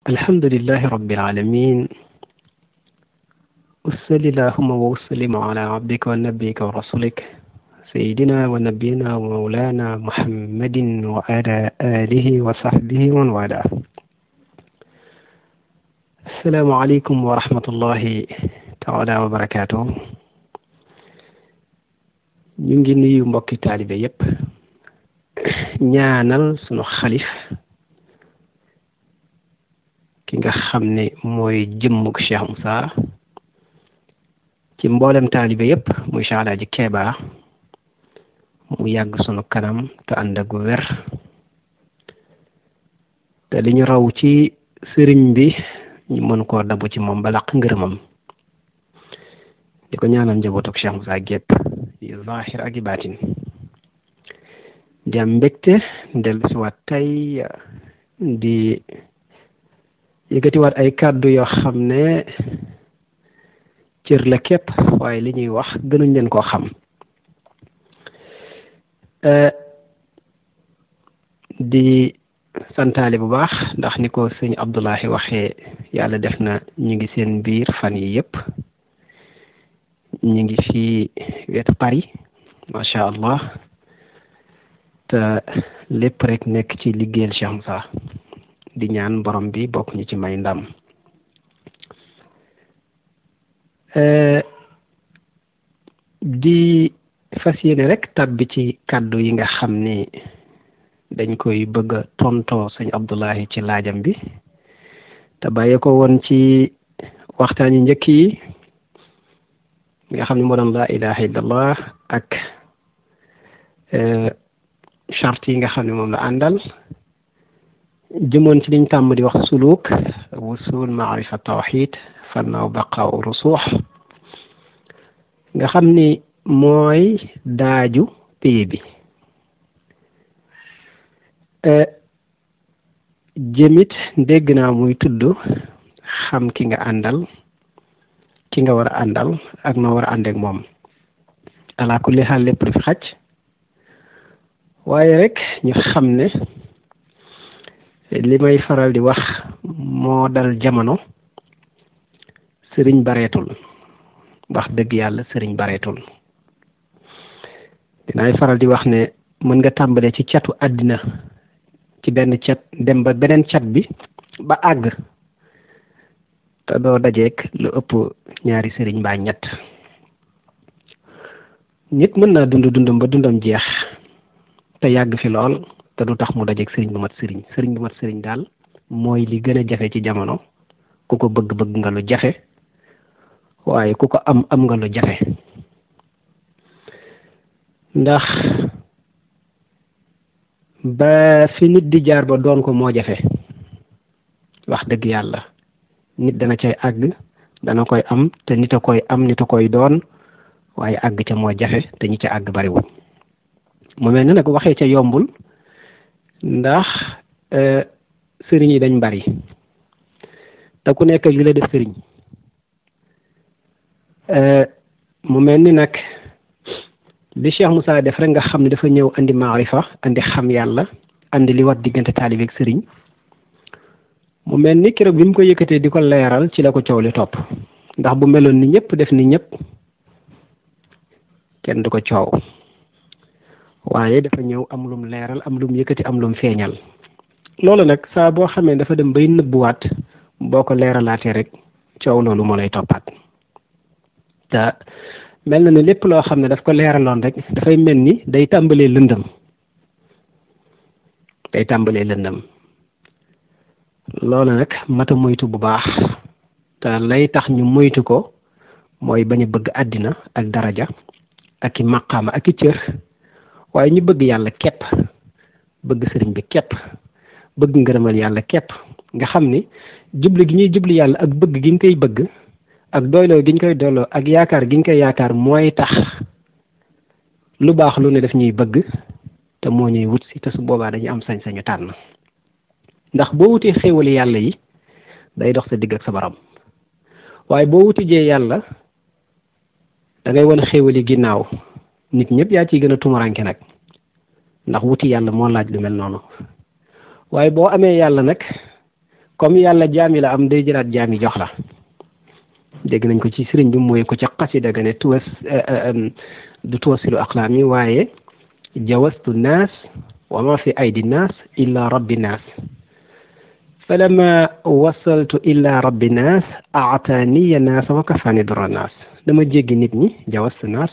الحمد لله رب العالمين. وصل اللهم وسلم على عبدك ونبيك ورسولك سيدنا ونبينا ومولانا محمد وعلى آله وصحبه ومن والاه. السلام عليكم ورحمة الله تعالى وبركاته. ñu ngi nuyu mbokki taalibe yépp ñaanal sunu xalif ki nga xam ne mooy jëmmuk Cheikh Moussa ci mboolem taalibe yépp muy Cheikh Alaaji Keeba mu yàgg sunu kanam te ànd ak wér te li ñu raw ci sëriñ bi ñu mën koo dabu ci moom ba laq ngërëmam di ko ñaanal njabootuk Cheikh Moussa gépp yi zaahir ak i baatin di am mbégte dellu si waat tey di yëkkatiwaat ay kàddu yoo xam ne cër la képp waaye li ñuy wax gënuñ leen koo xam di santaale bu baax ndax ni ko sëñ Abdoulahi waxee yàlla def na ñu ngi seen biir fan yi yëpp ñu ngi fi wetu Paris macha allah te lépp rek nekk ci liggéeyal Cheikh Moussa di ñaan borom bi bokk ñu ci may ndam di fas yéene rek tàbbi ci kàddu yi nga xam ne dañ koy bëgg a tontoo sëñ Abdoulahi ci laajam bi te bàyyee ko woon ci waxtaan yi njëkk yi nga xam ne moo doon laa ilaha illallah ak charte yi nga xam ne moom la àndal jëmoon ci liñ tàmm di wax suluk wusul maarifa tawxid fannaaw baqaaw rusuux nga xam ni mooy daaju pay bi jëmit dégg naa muy tudd xam ki nga àndal ki nga war a àndal ak noo war a àndeek moom ala kulli xaal lépp du fi xaj waaye rek ñu xam ne li may faral di wax moo dal jamono sëriñ bareetul wax dëgg yàlla sëriñ bareetul dinaay faral di wax ne mën nga tàmbalee ci catu àddina ci benn cat dem ba beneen cat bi ba àgg te doo dajeek lu ëpp ñaari sëriñ mbaa ñett nit mën naa dundam ba dundam jeex te yàgg fi lool te du tax mu dajeek sëriñ bu mat sëriñ daal mooy li gën a jafe ci jamono ku ko bëgg nga lu jafe waaye ku ko am nga lu jafe ndax ba fi nit di jaar ba doon ko moo jafe wax dëgg yàlla nit dana cay àgg dana koy am te nit a koy am nit a koy doon waaye àgg ca moo jafe te ñi ca àgg bariwul mu mel ne nag waxee ca yombul ndax sëriñ yi dañ bari te ku nekk ak li la def sëriñ mu mel ni nag li Cheikh Moussa def rek nga xam ne dafa ñëw andi maarifa andi xam yàlla andi li war diggante taalibe ak sëriñ mu mel ni keroog bi mu ko yëkkatee di ko leeral ci la ko coow li topp ndax bu meloon ni ñëpp def ni ñëpp kenn du ko coow waaye dafa ñëw am lum leeral am lum yëkkati am lum feeñal loolu nag saa boo xamee dafa dem bay nëbbuwaat boo ko leeralaatee rek coow loolu moo lay toppaat te mel na ne lépp loo xam ne daf ko leeraloon rek dafay mel ni day tàmbalee lëndëm loolu nag mata moytu bu baax te lay tax ñu moytu ko mooy bañ a bëgg àddina ak daraja ak i maqaama ak i cër waaye ñu bëgg yàlla képp bëgg sëriñ bi képp bëgg ngërëmal yàlla képp nga xam ni jublu gi ñuy jublu yàlla ak bëgg gi ñu koy bëgg ak doyloo gi ñu koy doyloo ak yaakaar gi ñu koy yaakaar mooy tax lu baax lu ne def ñuy bëgg te moo ñuy wut si te su boobaa dañuy am sañ-sañu tànn ndax boo wutee xéewali yàlla yi day dox sa digg ak sa borom waaye boo wutijee yàlla da ngay won xéewali ginnaaw nit ñëpp yaa ciy gën a tumuranke nag ndax wuti yàlla moo laaj lu mel noonu waaye boo amee yàlla nag comme yàlla jaami la am day jëlaat jaami jox la dégg nañ ko ci sëriñ bi mooy ko ca xasida ga ne du tuwasilu aqlaami waaye jawastu naas wa ma fi aydi naas illa rabbi naas falama wasaltu illa rabbi naas aataaniya naas wa kafaani dura naas dama jéggi nit ñi jawastu naas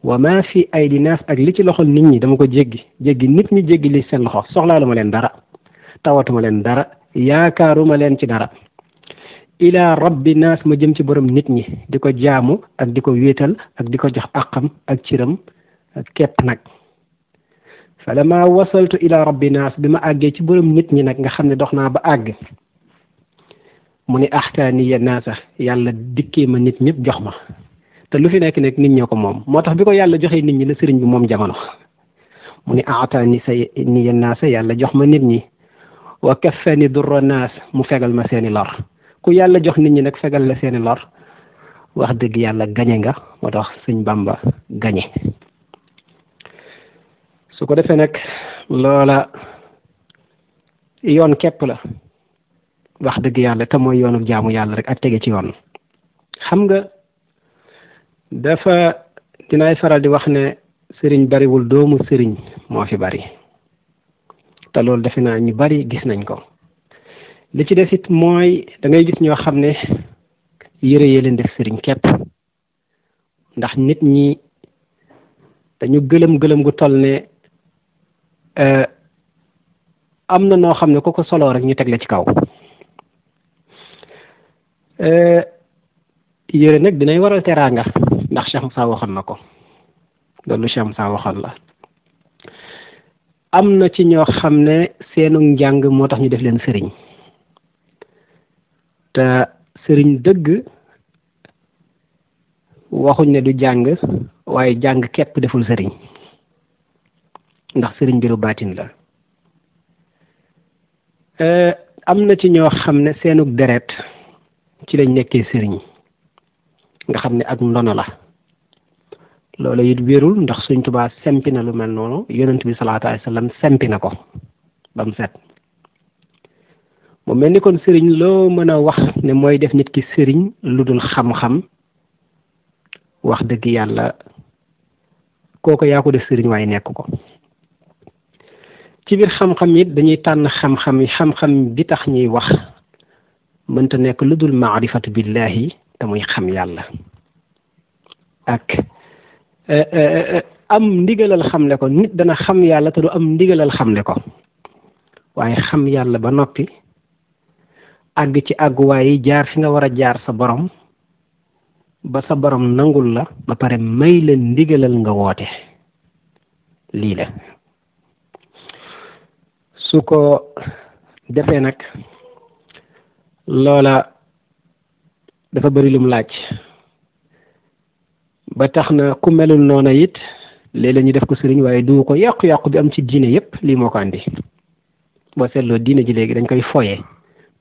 wa ma fi aydi naas ak li ci loxol nit ñi dama ko jéggi nit ñi jéggi li seen loxo soxlaaluma leen dara tawatuma leen dara yaakaaruma leen ci dara ila rabbi naas ma jëm ci borom nit ñi di ko jaamu ak di ko wéetal ak di ko jox àqam ak ciram képp nag falama wasaltu ila rabbi naas bi ma àggee ci borom nit ñi nag nga xam ne dox naa ba àgg mu ne axtaaniya naasa yàlla dikkee ma nit ñëpp jox ma te lu fi nekk nit ñoo ko moom moo tax bi ko yàlla joxee nit ñi la sëriñ bi moom jamono mu ne axtaaniya naasa yàlla jox ma nit ñi wa kaffani durra naas mu fegal ma seeni lor ku yàlla jox nit ñi nag fegal la seeni lor wax dëgg yàlla gañe nga moo tax sëñ Bamba gañe su ko defee nag loola yoon képp la wax dëgg yàlla te mooy yoonu jaamu yàlla rek ak tege ci yoon xam nga dafa dinaay faral di wax ne sëriñ bariwul doomu sëriñ moo fi bari te loolu defe naa ñu bari gis nañ ko li ci des it mooy da ngay gis ñoo xam ne yëre yee leen def sëriñ képp ndax nit ñi dañu gëlëm gu toll ne am na noo xam ne ku ko soloo rek ñu teg la ci kaw yëre nag dinay waral teraanga ndax Cheikh Moussa waxoon na ko loolu Cheikh Moussa waxoon la am na ci ñoo xam ne seenu njàng moo tax ñu def leen sëriñ te sëriñ dëgg waxuñ ne du jàng waaye jàng képp deful sëriñ ndax sëriñ bi lu baatin la am na ci ñoo xam ne seenug deret ci lañ nekkee sëriñ nga xam ne ak ndono la loolu it wérul ndax Sëriñ Tuubaa sempi na lu mel noonu yonent bi salaatu alayhi wasallam sempi na ko ba mu set mu mel ni kon sëriñ loo mën a wax ne mooy def nit ki sëriñ lu dul xam-xam wax dëgg yàlla kooku yaa ko def sëriñ waaye nekk ko ci biir xam-xam it dañuy tànn xam-xam bi tax ñuy wax mënta nekk lu dul maarifatu billahi te muy xam yàlla ak am ndigalal xamle ko nit dana xam yàlla te du am ndigalal xamle ko waaye xam yàlla ba noppi àgg ci àgguwaay yi jaar fi nga war a jaar sa borom ba sa borom nangul la ba pare may la ndigalal nga woote lii la su ko defee nag loola dafa bari lum laaj ba tax na ku melul noona it léeg-léeg ñu def ko sëriñ waaye du ko yàqu-yàqu bi am ci diine yépp lii moo ko andi boo seetloo diine ji léegi dañ koy foye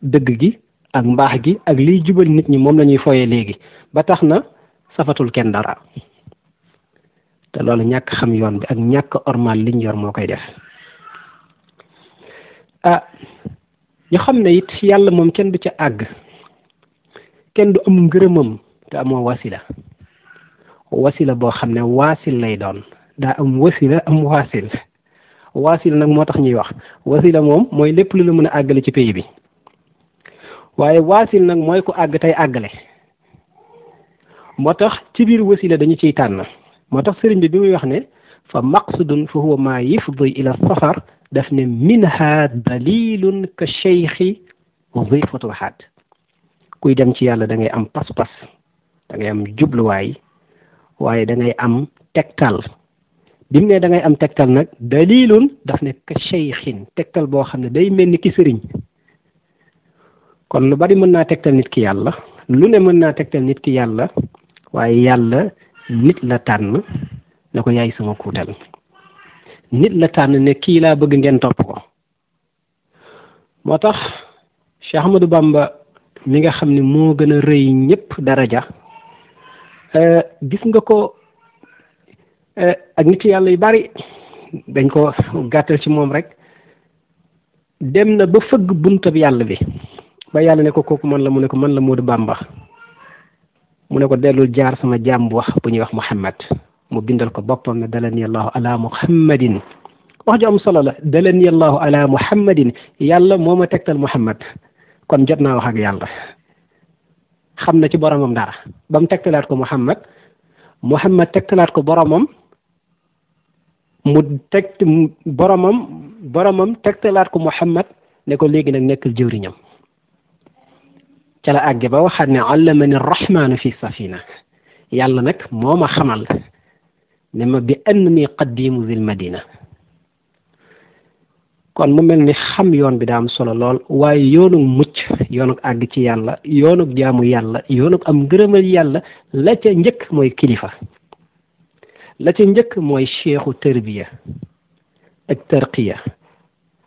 dëgg gi ak mbaax gi ak liy jubal nit ñi moom la ñuy foye léegi ba tax na safatul kenn dara te loolu ñàkk xam yoon bi ak ñàkk ormal liñ yor moo koy def ñu xam ne it yàlla moom kenn du ca àgg kenn du am ngërëmam te amoo wasila boo xam ne waasil lay doon daa am wasila am waasil nag moo tax ñuy wax wasila moom mooy lépp lu la mën a àggale ci pays bi waaye waasil nag mooy ko àgg tey àggale moo tax ci biir wasila dañu ciy tànn moo tax sëriñ bi muy wax ne fa maqsudun fa huwa maa yufdi ila safar daf ne minha dalilun ka cheikhi wa zi futuhaat kuy dem ci yàlla da ngay am pas-pas da ngay am jubluwaay waaye da ngay am tegtal bi mu ne da ngay am tegtal nag dalilun daf ne ka cheikhin tegtal boo xam ne day mel ni ki sëriñ kon lu bari mën naa tegtal nit ki yàlla lu ne mën naa tegtal nit ki yàlla waaye yàlla nit la tànn ne ko yaay sama kuutal nit la tànn ne kii laa bëgg ngeen topp ko moo tax Cheikh Ahmadou Bamba mi nga xam ne moo gën a rëy ñëpp daraja gis nga ko ak nit yàlla yu bari dañ ko gàttal ci moom rek dem na ba fëgg buntab yàlla bi ba yàlla ne ko kooku man la mu ne ko man la Moodu Bamba mu ne ko dellul jaar sama jaam bu wax bu ñuy wax Muhammad mu bindal ko boppam ne dalani allahu ala muhammadin wax ju am solo la dalani allahu ala muhammadin yàlla moo ma tegtal Muhammad kon jot naa wax ak yàlla xam na ci boromam dara ba mu tegtalaat ko Muhammad tegtalaat ko boromam mu teg boromam tegtalaat ko Muhammad ne ko léegi nag nekkal jëwriñam ca la àgge ba waxaat ne allamani rahmaanu fi safina yàlla nag moo ma xamal ne ma bi annani qaddimu zil madina kon mu mel ni xam yoon bi daa am solo lool waaye yoonu mucc yoonu àgg ci yàlla yoonu jaamu yàlla yoonu am ngërëmal yàlla la ca njëkk mooy kilifa la ca njëkk mooy cheikhu tarbiya ak tarqiya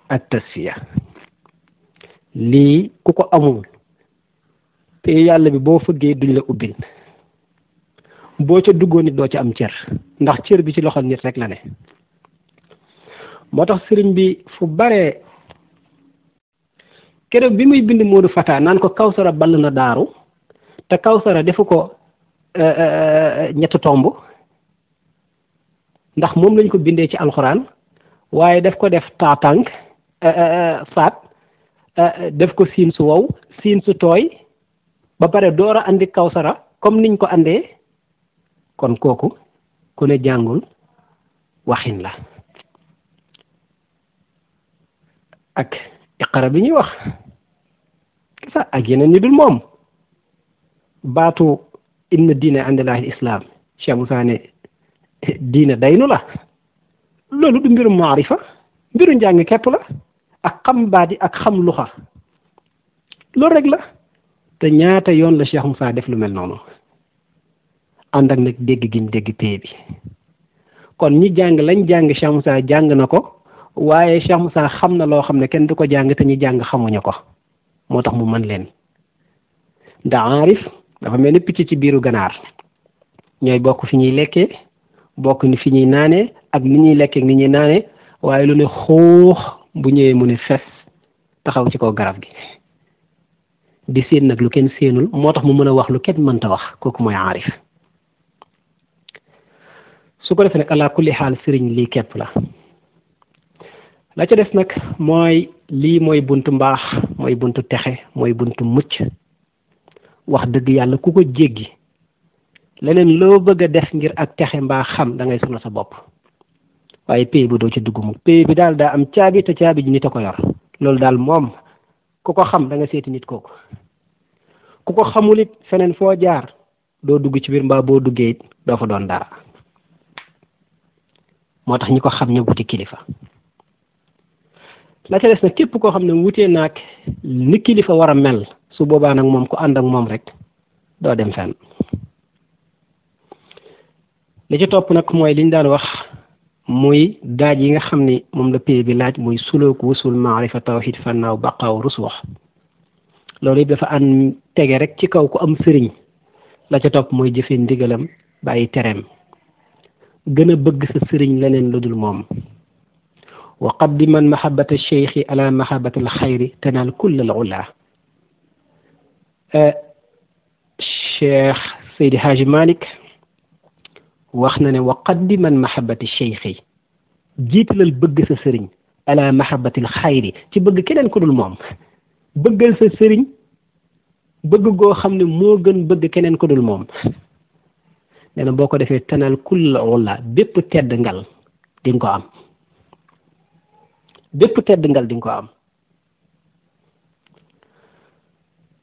ak tasfiya lii ku ko amul te yàlla bi boo fëggee duñ la ubbil boo ca duggoon nit doo ca am cër ndax cër bi ci loxol nit rek la ne moo tax sëriñ bi fu bare keroog bi muy bind Moodu Fata naan ko Kawsara ball na daaru te Kawsara defu ko ñett tomb ndax moom lañ ko bindee ci alxuraan waaye daf ko def taatànk faat def ko siin su wow siin su tooy ba pare door a andi Kawsara comme niñ ko andee kon kooku ku ne jàngul waxin la ak iqara bi ñuy wax sax ak yeneen ñu dul moom baatu inna diine indallahi islam Cheikh Moussa ne diine daynu la loolu du mbirum maarifa mbiru njàng képp la ak xam baat yi ak xam luxa loolu rek la te ñaata yoon la Cheikh Moussa def lu mel noonu ànd ak nag dégg giñ dégg pay bi kon ñi jàng lañ jàng Cheikh Moussa jàng na ko waaye Cheikh Moussa xam na loo xam ne kenn du ko jàng te ñi jàng xamuñu ko moo tax mu mën leen ndax aarif dafa mel ni picc ci biiru ganaar ñooy bokk fi ñuy lekkee bokk ni fi ñuy naanee ak ni ñuy lekkee ni ñuy naanee waaye lu ne xuux bu ñëwee mu ne fes taxaw ci kaw garab gi di séen nag lu kenn séenul moo tax mu mën a wax lu kenn mënta wax kooku mooy aarif su ko defee nag ala kulli xaal sëriñ lii képp la ca des nag mooy lii mooy buntu mbaax mooy buntu texe mooy buntu mucc wax dëgg yàlla ku ko jéggi leneen loo bëgg a def ngir ak texe mbaa xam da ngay sonal sa bopp waaye pay bi doo ci dugg mu pay bi daal daa am caabi te caabi ji nit a ko yor loolu daal moom ku ko xam da nga seeti nit kooku ku ko xamul it feneen foo jaar doo dugg ci biir mbaa boo duggee it doo fa doon dara moo tax ñi ko xam ñu wuti kilifa la ca des nag képp koo xam ne wutee naag ni kilifa war a mel su boobaa nag moom ku ànd ak moom rek doo dem fenn li ci topp nag mooy liñ daan wax muy daaj yi nga xam ni moom la pay bi laaj muy suluk wusul maarifa tawhid fannaaw baqaaw rusux loolu it dafa ànd tege rek ci kaw ku am sëriñ la ca topp mooy jëfee ndigalam bàyyi tereem gën a bëgg sa sëriñ leneen lu dul moom wa qaddiman mahabbata cheikhi ala mahabbati alxayri tanal kull al ula cheikh Seydi Haaji Malick wax na ne wa qaddiman mahabbati cheikhi jiitalal bëgg sa sëriñ ala mahabbati alxayri ci bëgg keneen ku dul moom bëggal sa sëriñ bëgg goo xam ne moo gën bëgg keneen ku dul moom nee na boo ko defee tanal kull al ula bépp tedd ngal di nga ko am bépp tedd ngal di nga ko am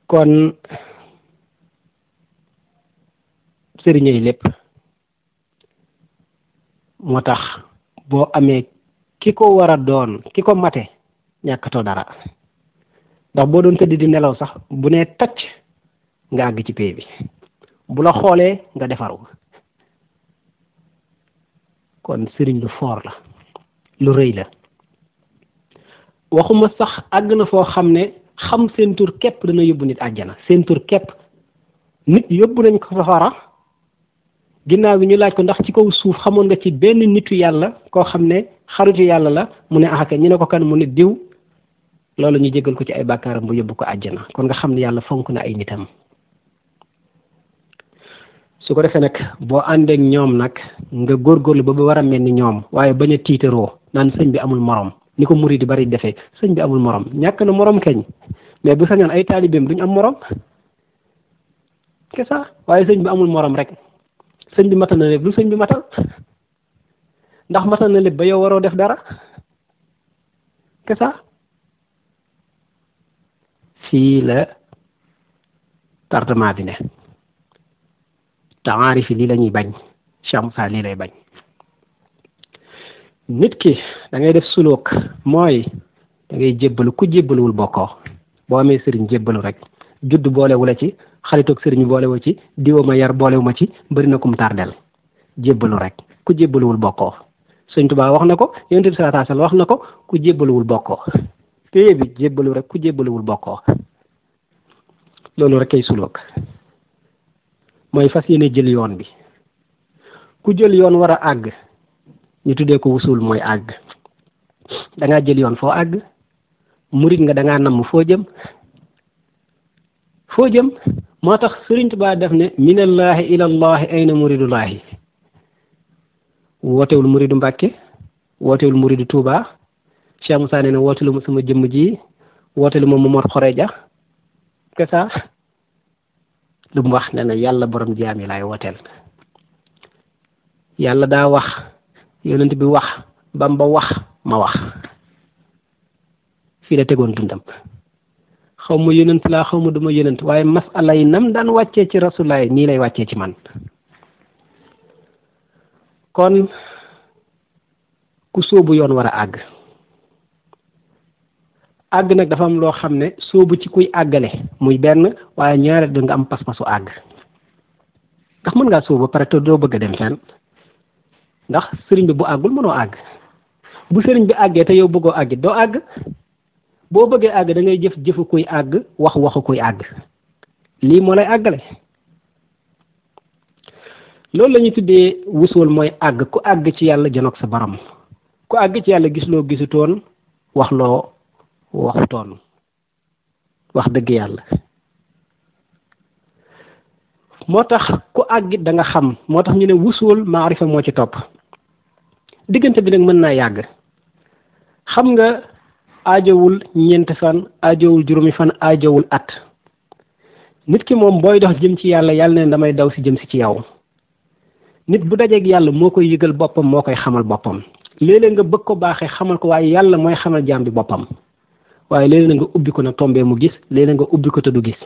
kon sëriñ yi lépp moo tax boo amee ki ko war a doon ki ko mate ñàkkatoo dara ndax boo doon tëdd di nelaw sax bu nee tacc nga àgg ci pay bi bu la xoolee nga defaru kon sëriñ lu foor la lu rëy la waxuma sax àgg na foo xam ne xam seen tur képp dana yóbbu nit àjjana seen tur képp nit yóbbu nañ ko safara ginnaaw bi ñu laaj ko ndax ci kaw suuf xamoon nga ci benn nitu yàlla koo xam ne xaritu yàlla la mu ne axaka ñu ne ko kan mu ne diw loolu ñu jégal ko ci ay bàkkaaram bu yóbbu ko àjjana. kon nga xam ne yàlla fonk na ay nitam. su ko defee nag boo àndeek ñoom nag nga góorgóorlu ba war a mel ni ñoom waaye bañ a tiitaroo naan sëñ bi amul morom ni ko murid di bari defee sëñ bi amul morom ñàkk na morom keñ mais bu sañoon ay taalibeem duñ am morom c'est ça. waaye sëñ bi amul morom rek sëñ bi matal na lépp lu sëñ bi matal ndax matal na lépp ba yow waroo def dara c'est ça. fii la tardement bi ne taarif yi lii la ñuy bañ Cheikh Moussa lii lay bañ. nit ki da ngay def suluk mooy da ngay jébbalu ku jébbaluwul bokkoo boo amee sëriñ jébbalu rek judd boolewu la ci xaritoog sëriñ boolewu ci diwa ma yar boolewu ma ci bëri na kum tardel jébbalu rek ku jébbaluwul bokkoo. Sëñ Tuubaa wax na ko Yonent bi sallallahu alayhi wa sallam wax na ko ku jébbaluwul bokkoo. téye bi jébbalu rek ku jébbaluwul bokkoo. loolu rek kay suluk mooy fas yéene jël yoon bi ku jël yoon war a àgg ñu tuddee ko wusul mooy àgg. da ngaa jël yoon foo àgg murit nga da ngaa namm foo jëm moo tax Sëriñ Tuubaa def ne minallahi ilallahi ayna muridullahi. wootewul muridu Mbàkke wootewul muridu Tuubaa. Cheikh Moussa nee na wootelu ma sama jëmm ji wootelu ma Momar Xoreja que ça lu mu wax ne na yàlla borom jaam yi laay wooteel. yàlla daa wax yonent bi wax Bamba wax ma wax fii la tegoon dundam. xaw ma yonent laa xaw ma duma yonent waaye masala yi nam daan wàccee ci rasulaay nii lay wàccee ci man. kon ku sóobu yoon war a àgg nag dafa am loo xam ne sóobu ci kuy àggale muy benn waaye ñaareel da nga am pas-pasu àgg ndax mën ngaa sóobu ba pare te doo bëgg a dem fenn ndax sëriñ bi bu àggul mënoo àgg bu sëriñ bi àggee te yow bëggoo àgg doo àgg boo bëggee àgg da ngay jëfu kuy àgg waxu kuy àgg lii moo lay àggale. loolu la ñuy tuddee wusul mooy àgg ku àgg ci yàlla janoog sa borom ku àgg ci yàlla gis loo gisutoon wax loo waxutoon wax dëgg yàlla. moo tax ku àggit da nga xam moo tax ñu ne wusul maarifa moo ci topp diggante bi nag mën naa yàgg. xam nga aajowul ñeenti fan aajowul juróomi fan aajowul at nit ki moom booy dox jëm ci yàlla yàlla ne damay daw si jëm si ci yow. nit bu dajeeg yàlla moo koy yëgal boppam moo koy xamal boppam léeg-léeg nga bëgg ko baaxee xamal ko waaye yàlla mooy xamal jaam bi boppam waaye léeg-léeg nga ubbi ko nag tombee mu gis léeg-léeg nga ubbi ko te du gis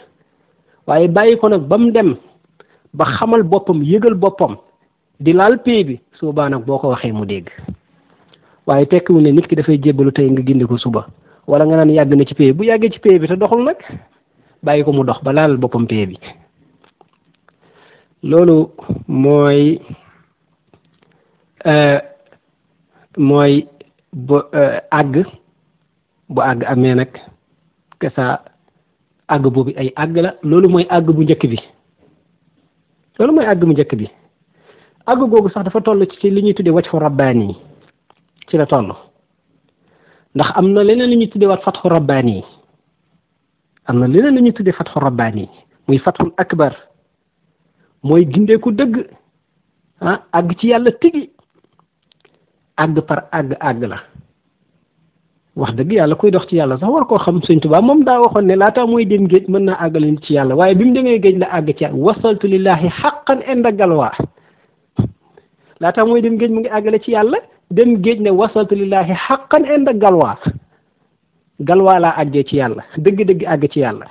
waaye bàyyi ko nag ba mu dem ba xamal boppam yëgal boppam di laal pay bi suba nag boo ko waxee mu dégg waaye tekkiwul ne nit ki dafay jébbalu tey nga gindi ko suba wala nga naan yàgg na ci pay bu yàggee ci pay bi te doxul nag bàyyi ko mu dox ba laal boppam pay bi. loolu mooy bu àgg bu àgg amee nag que ça àgg boobu ay àgg la loolu mooy àgg bu njëkk bi àgg googu sax dafa toll ci li ñuy tuddee wacc fu rabbaani yi ci la toll ndax am na leneen li ñuy tuddee wat fatxu rabbaani yi muy fatxul akbar mooy gindeeku dëgg àgg ci yàlla tigi àgg par àgg la wax dëgg yàlla kuy dox ci yàlla sax war koo xam. Sëñ Tuubaa moom daa waxoon ne laataa muy dem géej mën naa àggale nit ci yàlla waaye bi mu demee géej la àgg ci yàlla wasaltu lillahi xaqan inda galwaa laataa muy dem géej mu ngi àggale ci yàlla dem géej ne wasaltu lillahi xaqan inda galwaa laa àggee ci yàlla dëgg-dëgg àgg ci yàlla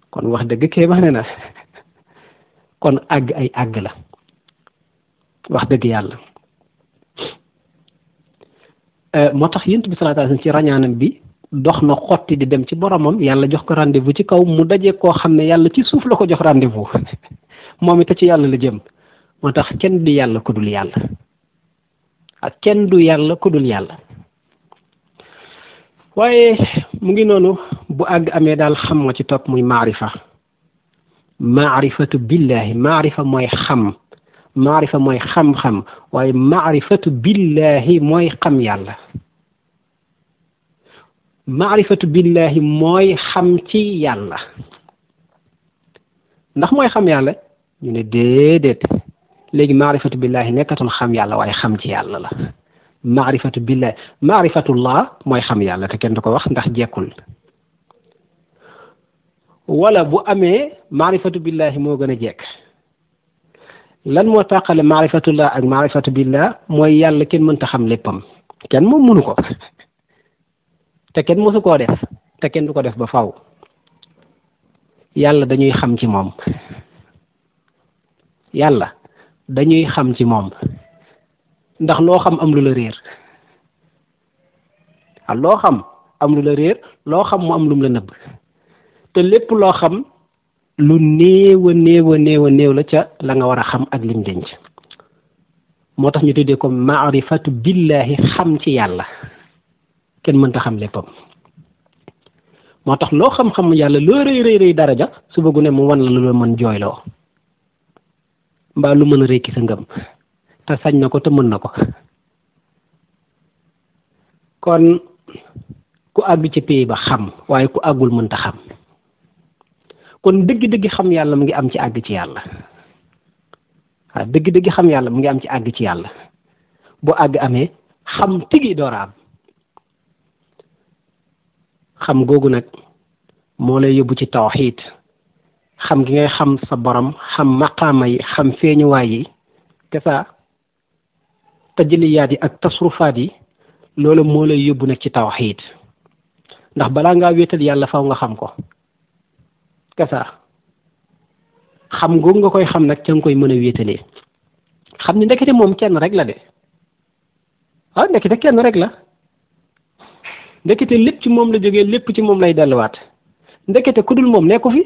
kon wax dëgg kee ma ne na kon àgg ay àgg la wax dëgg yàlla. moo tax Yonent bi sallallahu alayhi wasallam ci rañaanam bi dox na xotti di dem ci boromam yàlla jox ko rendez-vous ci kaw mu daje koo xam ne yàlla ci suuf la ko jox rendez-vous moom it ci yàlla la jëm. moo tax kenn du yàlla ku dul yàlla kenn du yàlla ku dul yàlla waaye mu ngi noonu bu àgg amee daal xam moo ci topp muy maarifatu billahi maarifa mooy xam maarifa mooy xam-xam waaye maarifatu billahi mooy xam yàlla maarifatu billahi mooy xam ci yàlla. ndax mooy xam yàlla ñu ne déedéet léegi maarifatu billahi nekkatul xam yàlla waaye xam ci yàlla la. maarifatu billahi maarifatullah mooy xam yàlla te kenn du ko wax ndax jekkul. wala bu amee maarifatu billahi moo gën a jekk. lan moo tàqale maarifatullah ak maarifatu billah mooy yàlla kenn mënta xam léppam kenn moom mënu ko te kenn mësu koo def te kenn du ko def ba faw yàlla dañuy xam ci moom. yàlla dañuy xam ci moom ndax loo xam am lu la réer loo xam am lu la réer loo xam mu am lum la nëbb te lépp loo xam lu néew a néew a néew a néew la ca la nga war a xam ak lim denc. moo tax ñu tuddee ko maarifatu billahi xam ci yàlla kenn mënta xam léppam. moo tax loo xam-xam yàlla loo rëy rëy rëy daraja su bëggu ne mu wan la lu la mën jooyloo mbaa lu mën a rékki sa ngëm te sañ na ko te mën na ko. kon ku àgg ci pays ba xam waaye ku àggul mënta xam. kon dëgg-dëgg xam yàlla mu ngi am ci àgg ci yàlla. waaw dëgg-dëgg xam yàlla mu ngi am ci àgg ci yàlla bu àgg amee xam tigi door a am. xam googu nag moo lay yóbbu ci tawxiid xam gi ngay xam sa borom xam maqaama yi xam feeñuwaay yi te sa tajaliyaat yi ak tasrufaat yi loolu moo lay yóbbu nag ci tawxiid ndax balaa ngaa wéetal yàlla faw nga xam ko kasa xam googu nga koy xam nag ca nga koy mën a wéetalee xam ni ndekete moom kenn rek la de ndekete kenn rek la. ndekete lépp ci moom la jógee lépp ci moom lay delluwaat ndekete ku dul moom nekku fi.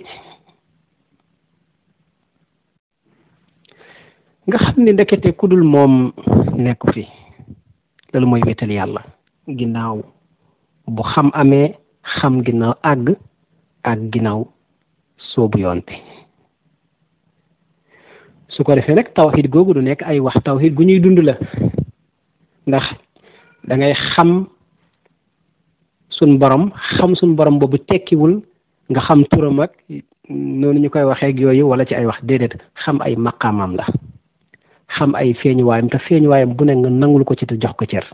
nga xam ni ndekete ku dul moom nekku fi loolu mooy wéetal yàlla ginnaaw bu xam amee xam ginnaaw àgg ak ginnaaw soobu yoon bi. su ko defee nag tawxiid googu du nekk ay wax tawxiid gu ñuy dund la ndax da ngay xam suñ borom boobu tekkiwul nga xam turam ak noonu ñu koy waxee ak yooyu wala ci ay wax déedéet xam ay maqaamam la xam ay feeñuwaayam te feeñuwaayam bu ne nga nangul ko ci te jox ko cër.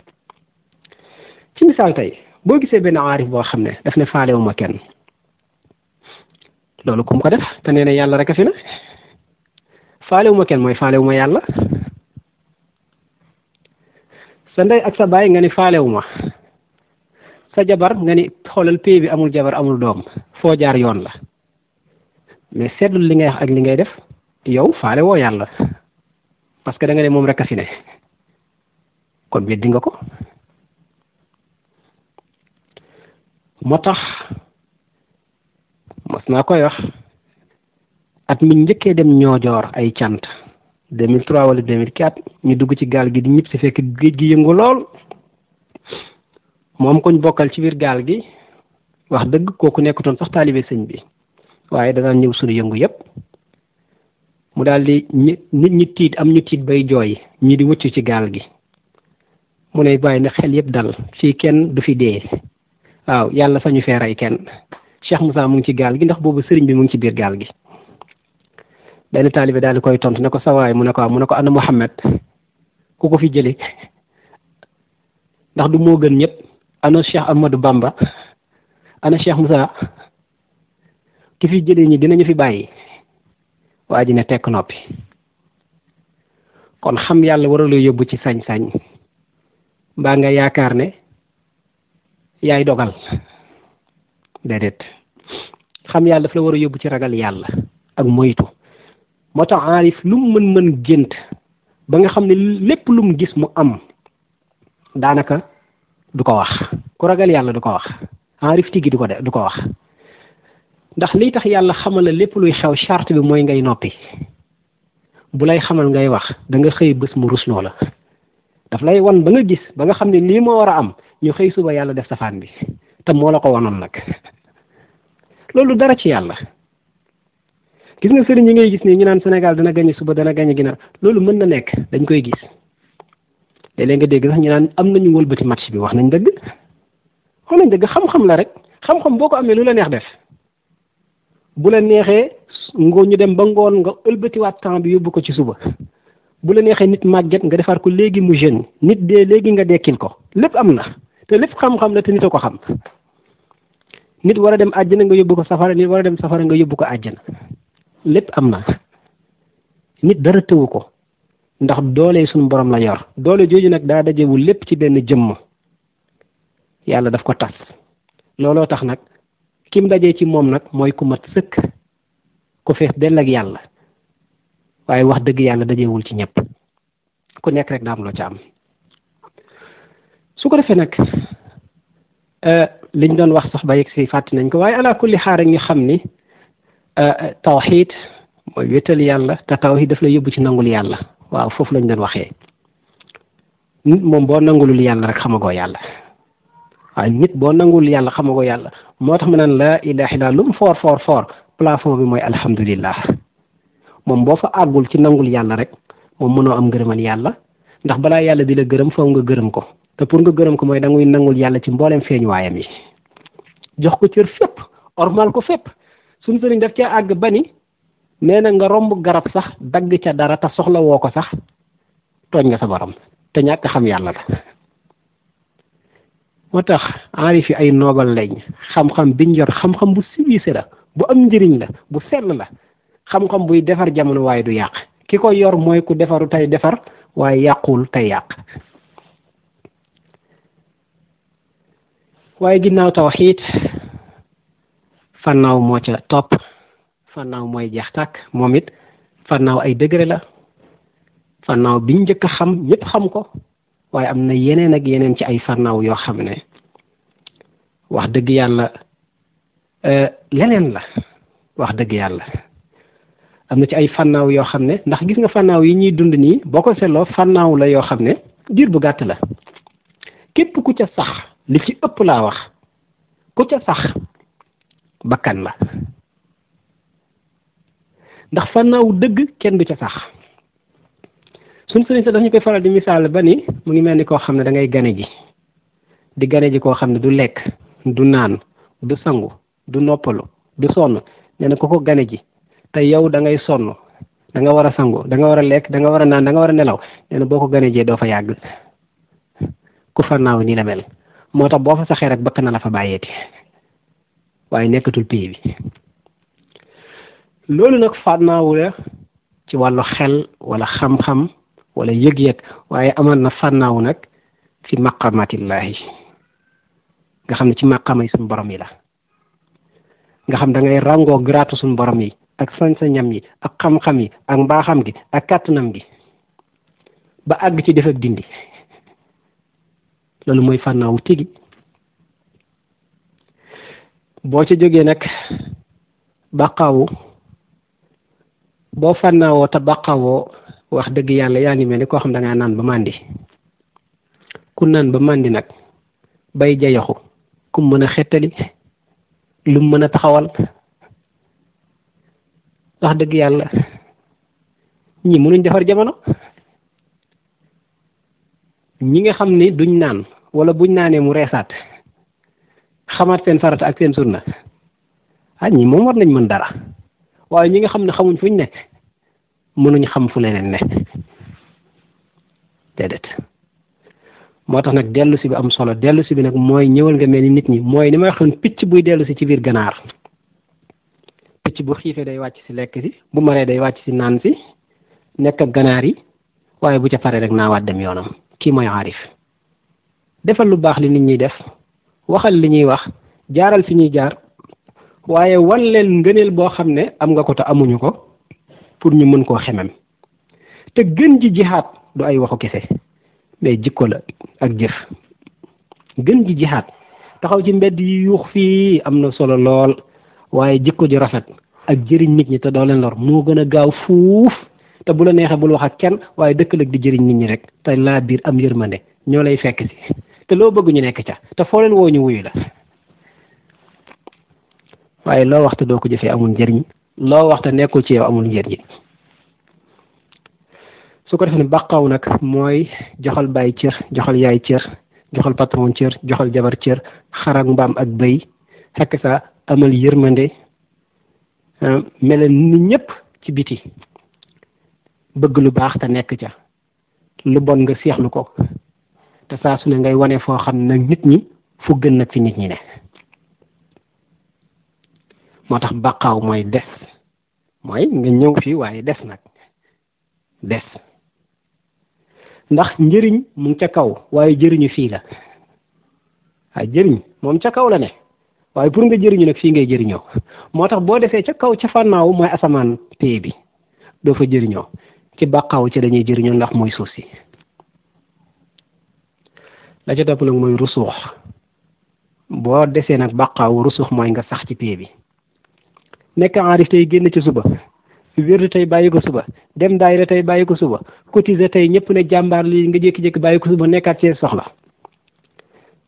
ci misaal tey boo gisee benn aarif boo xam ne daf ne faalewuma kenn loolu kum ko def te nee na yàlla rek a fi na faalewuma kenn mooy faalewuma yàlla. sa ndey ak sa baay nga ni faalewuma sa jabar nga ni xoolal pay bi amul jabar amul doom foo jaar yoon la mais seetlu li ngay wax ak li ngay def yow faale woo yàlla parce que da nga ne moom rek a fi ne kon weddi nga ko. moo tax mas naa koy wax at mi njëkkee dem ñoojoor ay cant 2003 wala 2004 ñu dugg ci gaal gi di ñëpp si fekk géej gi yëngu lool. moom koñ bokkal ci biir gaal gi wax dëgg kooku nekkutoon sax taalibe sëñ bi waaye danaan ñëw suñu yëngu yépp mu daal di nit ñi tiit am ñu tiit bay jooy ñi di wëccu ci gaal gi mu ne bàyyi na xel yépp dal fii kenn du fi dee waaw yàlla sañu fee rey kenn. Cheikh Moussa mu ngi ci gaal gi ndax boobu sëriñ bi mu ngi ci biir gaal gi. benn taalibe daal di koy tontu ne ko sawaay mu ne ko ana Muhammad ku ko fi jële ndax du moo gën ñëpp. ana Cheikh Ahmadou Bamba ana Cheikh Moussa ki fi jëlee ñi dinañu fi bàyyi waa ji ne tekk noppi. kon xam yàlla waraloo yóbbu ci sañ-sañ mbaa nga yaakaar ne yaay dogal déedéet xam yàlla daf la war a yóbbu ci ragal yàlla ak moytu. moo tax aarif lu mu mën gént ba nga xam ne lépp lu mu gis mu am daanaka du ko wax. ku ragal yàlla du ko wax aarif tigi du ko wax ndax liy tax yàlla xamal la lépp luy xew charte bi mooy ngay noppi. bu lay xamal ngay wax da nga xëy bés mu rusloo la daf lay wan ba nga gis ba nga xam ne lii moo war a am ñu xëy suba yàlla def safaan bi te moo la ko wanoon nag. loolu dara ci yàlla. gis nga sëriñ yi ngay gis nii ñu naan Sénégal dana gañe suba dana gañe ginnaaw loolu mën na nekk dañ koy gis léeg-léeg nga dégg sax ñu naan am nañu wëlbati match bi wax nañ dëgg xam nañ dëgg xam-xam la rek xam-xam boo ko amee lu la neex def bu la neexee ñu dem ba ngoon nga ëlbatiwaat temps bi yóbbu ko ci suba bu la neexee nit màgget nga defar ko léegi mu jeune nit dee léegi nga dekkil ko lépp am na te lépp xam-xam la te nit a ko xam nit war a dem àjjana nga yóbbu ko safara nit war a dem safara nga yóbbu ko àjjana lépp am na nit dara tëwu ko ndax doole suñu borom la yor doole jooju nag daa dajewul lépp ci benn jëmm yàlla daf ko tas looloo tax nag kim dajee ci moom nag mooy ku mat sëkk ku fees dell ak yàlla waaye wax dëgg yàlla dajewul ci ñëpp ku nekk rek daa am loo ca am su ko defee nag liñ doon wax sax ba yegg si fàtti nañ ko waaye ala kulli xaar rek ñu xam ni tawxiid mooy wéetal yàlla te tawxiid daf la yóbbu ci nangul yàlla waaw foofu lañ doon waxee nit moom boo nangulul yàlla rek xamagoo yàlla waaye nit boo nangul yàlla xamagoo yàlla moo tax ma naan laa ilaaha illa lu mu foor foor foor plafond bi mooy alhamdulillah moom boo fa àggul ci nangul yàlla rek moom mënoo am ngërëmal yàlla ndax balaa yàlla di la gërëm foog nga gërëm ko te pour nga gërëm ko mooy da ngay nangul yàlla ci mboolem feeñuwaayam yi jox ko cër fépp ormal ko fépp suñu sëriñ daf cee àgg bani nee na nga romb garab sax dagg ca dara te soxla woo ko sax tooñ nga sa borom te ñàkk xam yàlla la moo tax aarif yi ay noobal lañ xam-xam biñ yor xam-xam bu civilisé la bu am njëriñ la bu sell la xam-xam buy defar jamono waaye du yàq ki ko yor mooy ku defaru tey defar waaye yàqul tey yàq waaye ginnaaw tawxiid fannaaw moo ca topp fannaaw mooy jeex tàkk moom it fannaaw ay degré la fannaaw biñ njëkk a xam ñëpp xam ko waaye am na yeneen ak yeneen ci ay fannaaw yoo xam ne wax dëgg yàlla leneen la wax dëgg yàlla am na ci ay fannaaw yoo xam ne ndax gis nga fannaaw yi ñuy dund nii boo ko seetloo fannaaw la yoo xam ne diir bu gàtt la képp ku ca sax li ci ëpp laa wax ku ca sax bakkan la ndax fannaaw dëgg kenn du ca sax suñ sëriñ sa daf ñu koy faral di misaal ba ni mu ngi mel ni koo xam ne da ngay gane ji di gane ji koo xam ne du lekk du naan du sangu du noppalu du sonn nee na ko gane ji te yow da ngay sonn da nga war a sangu da nga war a lekk da nga war a naan da nga war a nelaw nee na boo ko gane jee doo fa yàgg ku fannaaw nii la mel moo tax boo fa saxee rek bakk na la fa bàyyeeti waaye nekkatul pays bi loolu nag fannaawu la ci wàllu xel wala xam-xam wala yëg-yëg waaye amoon na fannaawu nag fi maqamatillahi nga xam ne ci maqama yi suñu borom yi la nga xam da ngay ràngoo garaatu suñu borom yi ak sañ-sañam yi ak xam-xam yi ak mbaaxam gi ak kàttanam gi ba àgg ci def ak dindi loolu mooy fannaawu tigi boo ca jógee nag baqaawu boo fannaawoo te baqawoo wax dëgg yàlla yaa ngi mel ni koo xam da ngaa naan ba màndi ku naan ba màndi nag bay jayaxu ku mën a xettali lu mën a taxawal wax dëgg yàlla ñi mënuñ defar jamono ñi nga xam ni duñ naan wala buñ naanee mu reesaat xamaat seen farata ak seen sunna ñi moom war nañ mën dara waaye ñi nga xam ne xamuñ fuñ nekk mënuñ xam fu leneen ne déedéet moo tax nag dellu si bi am solo dellu si bi nag mooy ñëwal nga mel ni nit ñi mooy ni may waxoon picc buy dellu si ci biir ganaar picc bu xiifee day wàcc si lekk si bu maree day wàcc si naan si nekk ak ganaar yi waaye bu ca paree rek naawaat dem yoonam kii mooy aarif defal lu baax li nit ñi def waxal li ñuy wax jaaral fi ñuy jaar waaye wan leen ngëneel boo xam ne am nga ko te amuñu ko pour ñu mën koo xemem te gën ji jihaat du ay waxu kese mais jikko la ak jëf gën ji jihaat taxaw ci mbedd yi yuux fii am na solo lool waaye jikko ji rafet ak jëriñ nit ñi te doo leen lor moo gën a gaaw fuuf te bu la neexee bul wax ak kenn waaye dëkkal ak di jëriñ nit ñi rek te laa biir am yërmande ñoo lay fekk si te loo bëgg ñu nekk ca te foo leen woo ñu wuyu la waaye loo waxta doo ko jëfee amul njëriñ loo waxta nekkul ci yow amul njëriñ su ko defee ne baqaw nag mooy joxal bàyyi cër joxal yaay cër joxal patron cër, joxal jabar cër, xar ak mbaam ak bëy, fekk sa amal yërmande, mel ni ñëpp ci biti, bëgg lu baax te nekk ca, lu bon nga seexlu ko, te saa su ne ngay wane foo xam ne nit ñi fu gën nag fi nit ñi ne. moo tax baqaaw mooy des, mooy nga ñëw fii waaye des nag, des ndax njëriñ mu ngi ca kaw waaye jëriñu fii la. waaye jëriñ moom ca kaw la ne, waaye pour nga jëriñu nag fii ngay jëriñoo. moo tax boo defee ca kaw ca fànnaaw mooy asamaan pay bi, doo fa jëriñoo. ci baqaaw ci dañuy jëriñoo ndax mooy suuf si. la ca topp nag mooy rusuux. boo desee nag baqaaw, rusuux mooy nga sax ci pay bi, nekk enrif tey génn ci suba, wérdu tey bàyyi ko suba, dem daayira tey bàyyi ko suba, cotiser tey ñëpp ne jàmbaar lii nga jékki-jékki bàyyi ko suba, nekkaat ci soxla.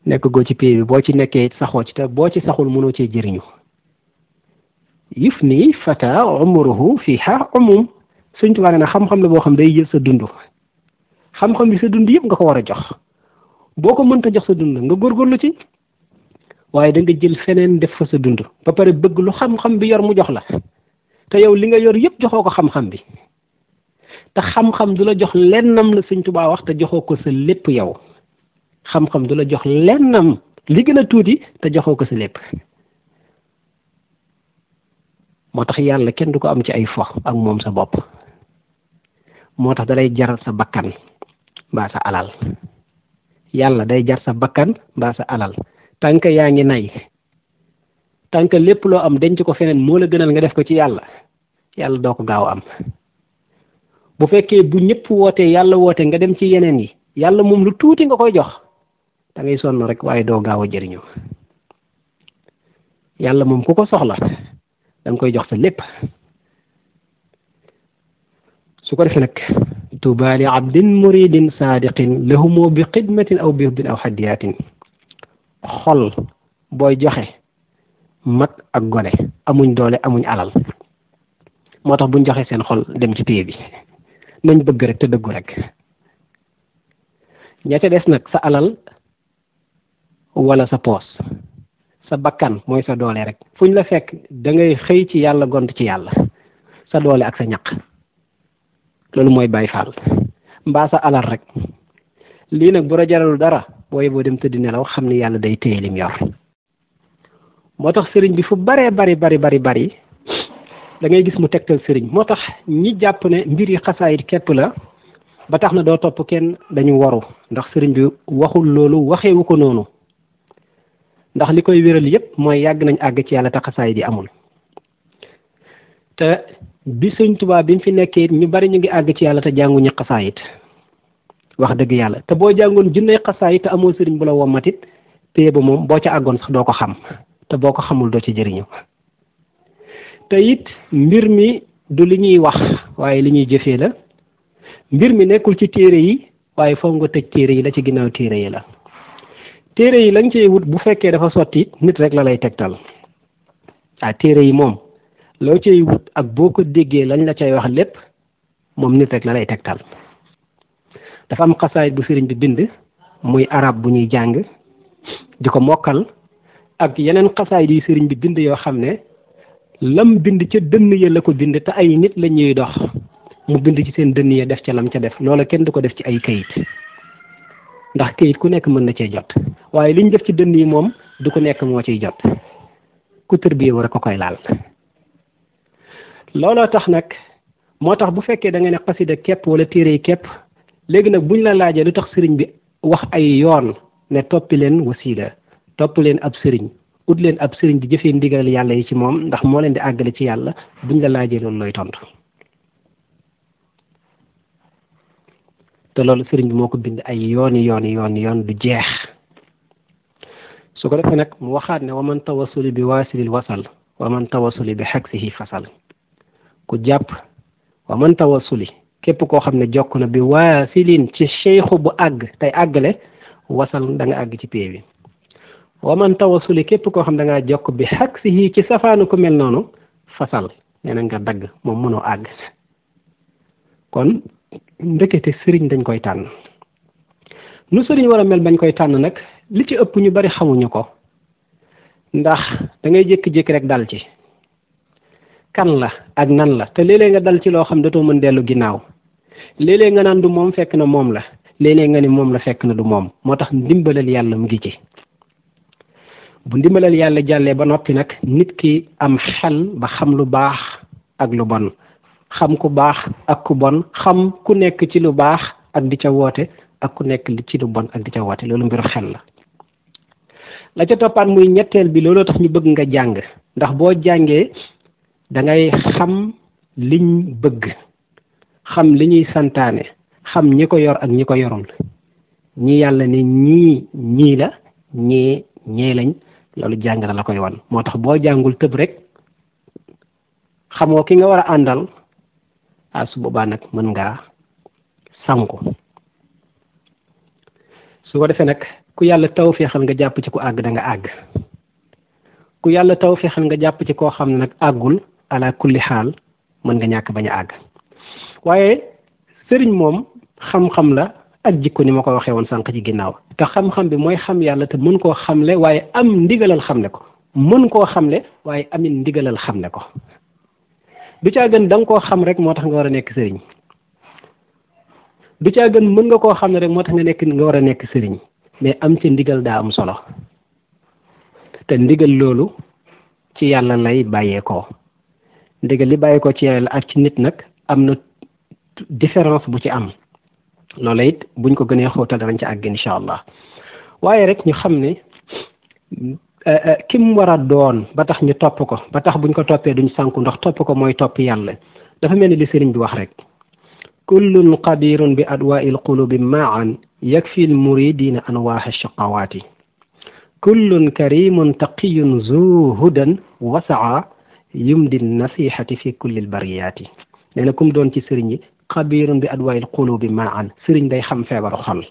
nekk goo ci pay bi. boo ci nekkee saxoo ci, te boo ci saxul mënoo cee jëriñu. yufni fata umruhu fiha umum. Sëñ Tuubaa na xam-xam la boo xam day jël sa dund. xam-xam bi sa dund yëpp nga ko war a jox. boo ko mënta jox sa dund nga góorgóorlu ci, waaye da nga jël feneen def fa sa dund ba pare bëgg lu xam-xam bi yor mu jox la, te yow li nga yor yëpp joxoo ko xam-xam bi. te xam-xam du la jox lennam la Sëñ Tuubaa wax, te joxoo ko sa lépp yow. xam-xam du la jox lennam, li gën a tuuti, te joxoo ko sa lépp. moo tax yàlla kenn du ko am ci ay fo ak moom sa bopp. moo tax dalay jaral sa bakkan mbaa sa alal. yàlla day jar sa bakkan mbaa sa alal. tànk yaa ngi nay, tànk lépp loo am denc ko feneen moo la gënal nga def ko ci yàlla, yàlla doo ko gaaw am. bu fekkee bu ñëpp wootee yàlla woote nga dem ci yeneen yi, yàlla moom lu tuuti nga koy jox, da ngay sonn rek waaye doo gaaw a jëriñu. yàlla moom ku ko soxla da nga koy jox sa lépp. su ko defee nag tuuba li abdin muridin saadiqin lahumoo bi xidmatin aw birdin aw hadiyatin. xol booy joxe mag ak gone amuñ doole amuñ alal, moo tax buñ joxe seen xol dem ci pay bi. nañ bëgg rek te dëggu rek. ña ca des nag sa alal wala sa poos, sa bakkan mooy sa doole rek. fuñ la fekk da ngay xëy ci yàlla gont ci yàlla, sa doole ak sa ñaq. loolu mooy Baay Faal. mbaa sa alal rek. lii nag bu la jaralul dara booy boo dem tëdd nelaw xam ni yàlla day téye lim yor. moo tax sëriñ bi fu baree bari da ngay gis mu tegtal sëriñ. moo tax ñi jàpp ne mbir yi xasaayit képp la ba tax na doo topp kenn dañu waru, ndax sëriñ bi waxul loolu, waxewu ko noonu. ndax li koy wéral yépp mooy yàgg nañ àgg ci yàlla te xasaayit yi amul. te bi Sëñ Tuubaa bi mu fi nekkee ñu bari ñu ngi àgg ci yàlla te jànguñu xasaayit, wax dëgg yàlla. te boo jàngoon junney xasaayit te amoo sëriñ bu la wommatit, pay ba moom boo ca àggoon sax doo ko xam, te boo ko xamul doo ci jëriñu. te it mbir mi du li ñuy wax waaye li ñuy jëfee la. mbir mi nekkul ci téere yi waaye foog nga tëj téere yi, la ci ginnaaw téere yi la. téere yi lañ cey wut bu fekkee dafa sotti nit rek la lay tegtal. téere yi moom loo cey wut ak boo ko déggee lañ la cay wax lépp moom nit rek la lay tegtal. dafa am xasaayit bu sëriñ bi bind muy arab bu ñuy jàng di ko mokkal, ak yeneen xasaayit yi sëriñ bi bind yoo xam ne lam bind ca dënn ya la ko bind, te ay nit la ñuy dox mu bind ci seen dënn ya def ca lam ca def. loola kenn du ko def ci ay kayit, ndax kayit ku nekk mën na cee jot, waaye liñ def ci dënn yi moom du ko nekk moo ciy jot. ku tërbiye war a ko koy laal. looloo tax nag moo tax bu fekkee da nga ne xasida képp wala téere yi képp, léegi nag buñ la laajee lu tax sëriñ bi wax ay yoon ne toppi leen wasiila, topp leen ab sëriñ, ut leen ab sëriñ di jëfee ndigal yàlla yi ci moom ndax moo leen di àggale ci yàlla, buñ la laajee loolu looy tontu. te loolu sëriñ bi moo ko bind ay yoon du jeex. su ko defee nag mu waxaat ne waman tawasuli bi waasilil wasal waman tawasuli bi xaksihi fasal. ku jàpp waman tawasuli képp koo xam ne jokk na bi waasilin ci cheikhu bu àgg tey àggale, wasal da nga àgg ci pay bi. waman tawasuli képp koo xam da ngaa jokk bi xaksihi ci safaanu ko mel noonu, fasal nee na nga dagg, moom mënoo àgg. kon ndekete sëriñ dañ koy tànn. nu sëriñ war a mel bañ koy tànn nag li ci ëpp ñu bari xamuñu ko ndax da ngay jékki-jékki rek dal ci kan la ak nan la te léeg-léeg nga dal ci loo xam dootoo mën dellu ginnaaw léeg-léeg nga naan du moom fekk na moom la léeg-léeg nga ni moom la fekk na du moom moo tax ndimbalal yàlla mu ngi ci bu ndimbalal yàlla jàllee ba noppi nag nit ki am xel ba xam lu baax ak lu bon xam ku baax ak ku bon xam ku nekk ci lu baax ak di ca woote ak ku nekk ci lu bon ak di ca woote loolu mbiru xel la la ca toppaat muy ñetteel bi looloo tax ñu bëgg nga jàng ndax boo jàngee da ngay xam liñ bëgg xam li ñuy santaane xam ñi ko yor ak ñi ko yorul ñi yàlla ne ñii la ñee lañ loolu jàng na la koy wan moo tax boo jàngul tëb rek xamoo ki nga war a àndal su boobaa nag mën ngaa sànku su ko defee nag ku yàlla tawfeexal nga jàpp ci ku àgg da nga àgg ku yàlla tawfeexal nga jàpp ci koo xam ne nag àggul ala kulli xaal mën nga ñàkk bañ a àgg waaye sëriñ moom xam-xam la ak jikko ni ma ko waxee woon sànq ci ginnaaw te xam-xam bi mooy xam yàlla te mën koo xamle waaye am ndigalal xamle ko mën koo xamle waaye amit ndigalal xamle ko du caa gën da nga koo xam rek moo tax nga war a nekk sëriñ du caa gën mën nga koo xam ne rek moo tax nga war a nekk sëriñ mais am ci ndigal daa am solo te ndigal loolu ci yàlla lay bàyyeekoo ndigal li bàyyeekoo ci yàlla ak ci nit nag am na différence bu ci am loola it buñ ko gënee xóotal danañ ci àgg incha allah waaye rek ñu xam ne kim war a doon ba tax ñu topp ko ba tax buñ ko toppee duñ sànku ndax topp ko mooy topp yàlla dafa mel ni li sëriñ bi wax rek kullun qadirun bi adwaai alqulubi maan yakfi almuridina anwaaha shaqawaati kullun karimun taqiyun zu hudan wasaa yumdi nasihati fi kulli albariyaati nee na kum doon ci sëriñ yi xabirun bi adwaai alqulubi maan sëriñ day xam feebaru xol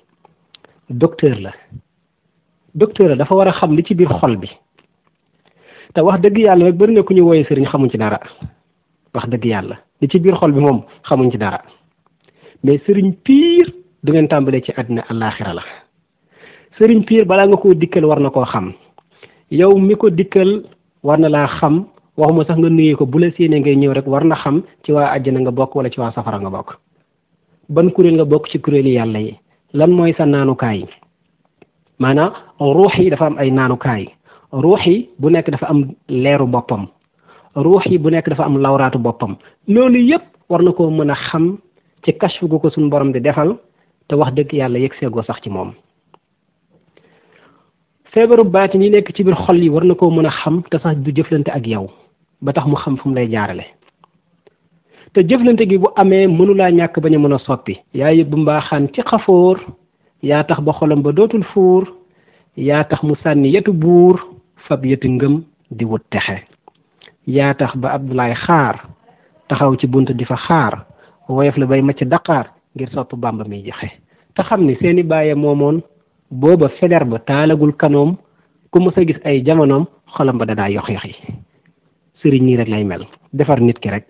docteur la dafa war a xam li ci biir xol bi te wax dëgg yàlla nag bëri na ku ñu wooyee sëriñ xamuñ ci dara wax dëgg yàlla li ci biir xol bi moom xamuñ ci dara mais sëriñ piir du ngeen tàmbalee ci àddina àllaaxira la sëriñ piir balaa nga koo dikkal war na koo xam yow mi ko dikkal war na laa xam waxuma sax nga nuyee ko bu la séenee ngay ñëw rek war na xam ci waa àjjana nga bokk wala ci waa safara nga bokk ban kuréel nga bokk ci kuréeli yàlla yi lan mooy sa naanukaay maanaam ruux yi dafa am ay naanukaay ruux yi bu nekk dafa am leeru boppam ruux yi bu nekk dafa am lawraatu boppam loolu yëpp war na koo mën a xam ci kashfu gu ko suñu borom di defal te wax dëgg yàlla yegg seegoo sax ci moom feebaru baati ñi nekk ci biir xol yi war na koo mën a xam te sax du jëflante ak yow ba tax mu xam fu mu lay jaarale te jëflante gi bu amee mënulaa ñàkk bañ a mën a soppi yaa yëbbu mbaaxaan ci xafóor yaa tax ba xolam ba dootul fuur yaa tax mu sànni yetu buur fab yetu ngëm di wut texe yaa tax ba Abdoulaye xaar taxaw ci bunt di fa xaar woyof la bay macc Dakar ngir sopp Bàmba miy joxe te xam ni seeni bàyye moomoon booba feder ba taalagul kanoom ku mës a gis ay jamonoom xolam ba danaa yox-yoxi sëriñ nii rek lay mel defar nit ki rek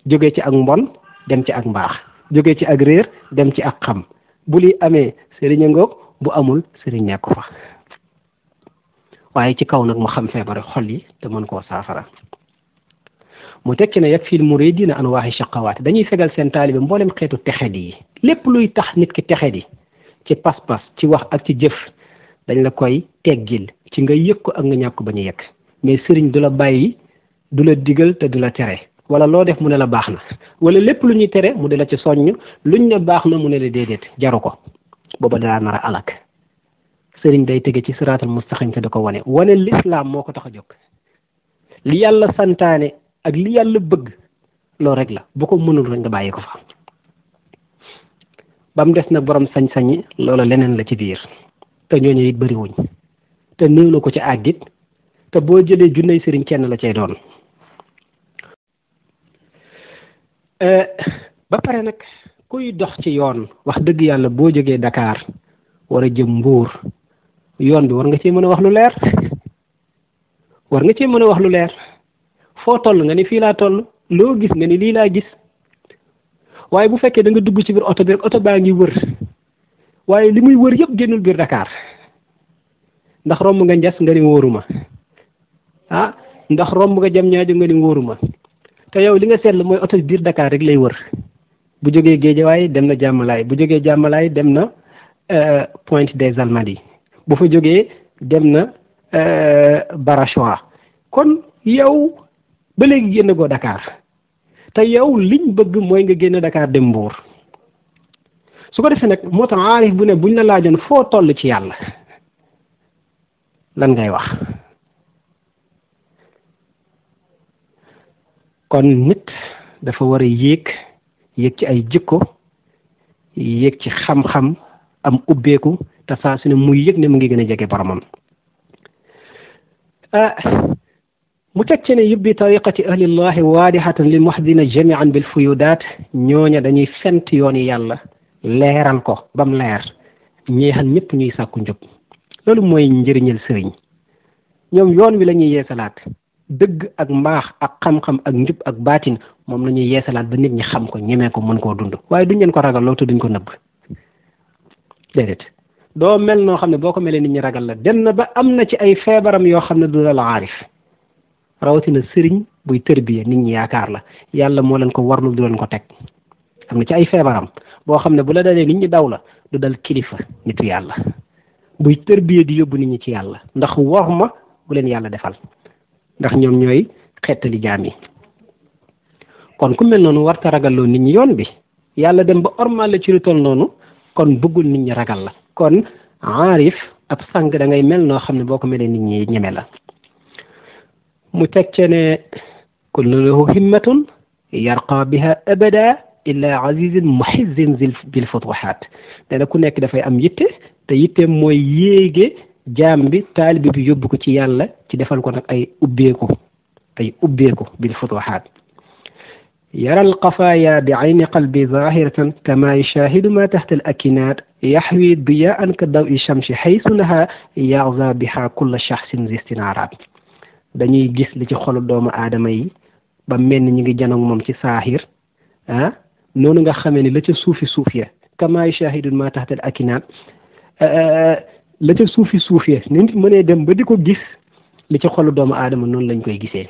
jóge ci ak mbon dem ci ak mbaax jóge ci ak réer dem ci ak xam bu li amee sëriñ a ngoog bu amul sëriñ nekku fa waaye ci kaw nag mu xam feebaru xol yi te mën koo saafara mu tekki ne yag fil muridina anwaahi shaqawaati dañuy fegal seen taalibe mboolem xeetu texedi yi lépp luy tax nit ki texedi ci pas-pas ci wax ak ci jëf dañ la koy teggil ci nga yëg ko ak nga ñàkk ko ba ñu yëg mais sëriñ du la bàyyi du la digal te du la tere wala loo def mu ne la baax na wala lépp lu ñuy tere mu di la ci soññ luñ ne baax na mu ne la déedéet jaru ko booba daa nar a alak sëriñ day tege ci siraatal mustaqim te da ko wane lislaam moo ko tax a jóg li yàlla santaane ak li yàlla bëgg loolu rek la bu ko mënul rek nga bàyyi ko fa ba mu des nag borom sañ-sañi loola leneen la ci biir te ñooñu it bëriwuñ te néew na ko ci àggit te boo jëlee junney sëriñ kenn la cay doon ba pare nag kuy dox ci yoon wax dëgg yàlla boo jógee Dakar war a jëm Mbuur yoon bi war nga cee mën a wax lu leer war nga cee mën a wax lu leer foo toll nga ni fii laa toll loo gis nga ni lii laa gis waaye bu fekkee da nga dugg ci biir oto bi rek oto baa ngi wër waaye li muy wër yëpp génnul biir Dakar ndax romb nga Njas nga ni wóoruma ah ndax romb nga jam ñaajo nga ni wóoruma te yow li nga seetlu mooy oto biir Dakar rek lay wër bu jógee Géejawaay dem na Jàmmalaay bu jógee Jàmmalaay dem na Pointe des Almadies bu fa jógee dem na Barachois kon yow ba léegi génn goo Dakar te yow liñ bëgg mooy nga génn Dakar dem Mbuur su ko defee nag moo tax aarif bu ne buñ la laajoon foo toll ci yàlla lan ngay wax kon nit dafa war a yéeg ci ay jikko yéeg ci xam-xam am ubbeeku te saa su ne muy yëg ne mu ngi gën a jege boromam mu teg ci ne yubbi tariqati ahlillahi waadihatan lil muhdina jamian bil fuyudaat ñooña dañuy fent yooni yàlla leeral ko bam leer ñeexal ñëpp ñuy sàkku njub loolu mooy njëriñal sëriñ ñoom yoon wi la ñuy yeesalaat dëgg ak mbaax ak xam-xam ak njub ak baatin moom la ñuy yeesalaat ba nit ñi xam ko ñemee ko mën koo dund waaye duñ leen ko ragal loo te duñ ko nëbb déedéet doo mel noo xam ne boo ko melee nit ñi ragal la dem na ba am na ci ay feebaram yoo xam ne du la aarif rawatina sëriñ buy tërbiye nit ñi yaakaar la yàlla moo leen ko warlu du leen ko teg am na ci ay feebaram boo xam ne bu la dalee nit ñi daw la du dal kilifa nitu yàlla buy tërbiye di yóbbu nit ñi ci yàlla ndax wax ma bu leen yàlla defal ndax ñoom ñooy xettali jaam yi kon ku mel noonu warta ragalloo nit ñi yoon bi yàlla dem ba ormal la ci lu toll noonu kon bëggul nit ñi ragal la kon aarif ab sang da ngay mel noo xam ne boo ko melee nit ñi ñeme la mu teg ce ne kullu lahu himmatun yarqa biha abada illa azizin muhizzin bil futuhat dana ku nekk dafay am yitte te yitte mooy yéege jaam bi taalibi bi yóbbu ko ci yàlla ci defal ko nag ay ubbeeku bil futuhat yara alqafaaya bi ayni qalbi zahiratan kama yushahidu ma tahta al akinat yaxwi diyaan ka dawi shamsi xaysu naha yaxza biha kulla shaxsin zistinaaraat dañuy gis li ci xolu doomu aadama yi ba mel ni ñu ngi janoog moom ci saaxir noonu nga xamee ni la ca suufi ya kama yushahidu ma tahta al akinat la ca suufi ya ni nit mënee dem ba di ko gis li ci xolu doomu aadama noonu lañ koy gisee